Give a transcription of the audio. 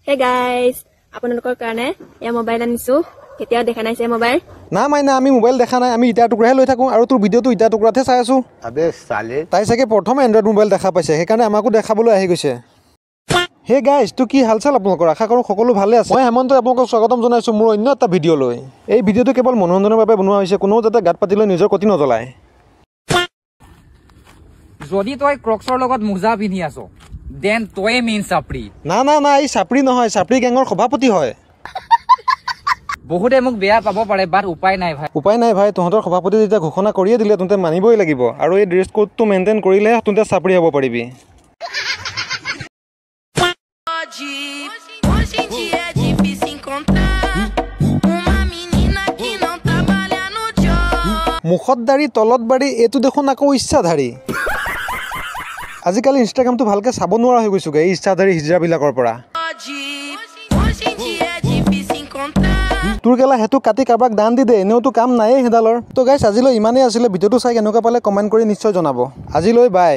Hey guys, আপোনালোকৰ কাৰণে এয়া মোবাইল আনিছোঁ। কেতিয়াও দেখা নাই মোবাইল। না মাইনা, আমি মোবাইল দেখা নাই, আমি ইটাৰ টুকুৰাহে লৈ থাকোঁ আৰু তোৰ ভিডিঅ'টো ইটাৰ টুকুৰাতহে চাই আছোঁ। আবে চালে। তাই চাগে প্ৰথম এণ্ড্ৰইড মোবাইল দেখা পাইছে, সেইকাৰণে আমাকো দেখাবলৈ আহি গৈছে। হে গাইজ, তো কি হাল চাল আপোনালোকৰ? আশা কৰোঁ সকলো ভালে আছে। মই হেমন্তই আপোনালোকক স্বাগতম জনাইছোঁ মোৰ অন্য এটা ভিডিঅ'লৈ। এই ভিডিঅ'টো কেৱল মনোৰঞ্জনৰ বাবে বনোৱা হৈছে, কোনেও যাতে গাত পাতি লৈ নিজৰ কটি নজ্বলায়। যদি তই ক্ৰক্সৰ লগত মোজা পিন্ধি আছ, then তয়ে মেইন চাপৰি। না না না, এই চাপৰি নহয়, চাপৰি গেঙৰ সভাপতি হয়। বহুতে মোক বেয়া পাব পাৰে, বাট উপায় নাই ভাই। উপায় নাই ভাই, তহঁতৰ সভাপতি যেতিয়া ঘোষণা কৰিয়ে দিলে তহঁতে মানিবই লাগিব। আৰু এই ড্ৰেছ কোডটো মেইনটেইন কৰিলেহে তহঁতে চাপৰি হ'ব পাৰিবি। Hoje em dia é difícil encontrar uma menina que não trabalha no job. মুখত দাড়ি তলত বাঢ়ি, এইটো দেখোন আকৌ ইচ্ছাধাৰী। আজিকালি ইনষ্টাগ্ৰামটো ভালকৈ চাব নোৱাৰা হৈ গৈছোগৈ এই ইচ্ছাধাৰী হিজৰাবিলাকৰ পৰা। Hoje em dia é difícil encontrar. তোৰ কেলা সেইটো কাটি কাৰোবাক দান দি দে, এনেওতো কাম নায়েই সেইডালৰ। তো গাইছ, আজিলৈ ইমানেই আছিলে। ভিডিঅ'টো চাই কেনেকুৱা পালে কমেণ্ট কৰি নিশ্চয় জনাব। আজিলৈ বাই।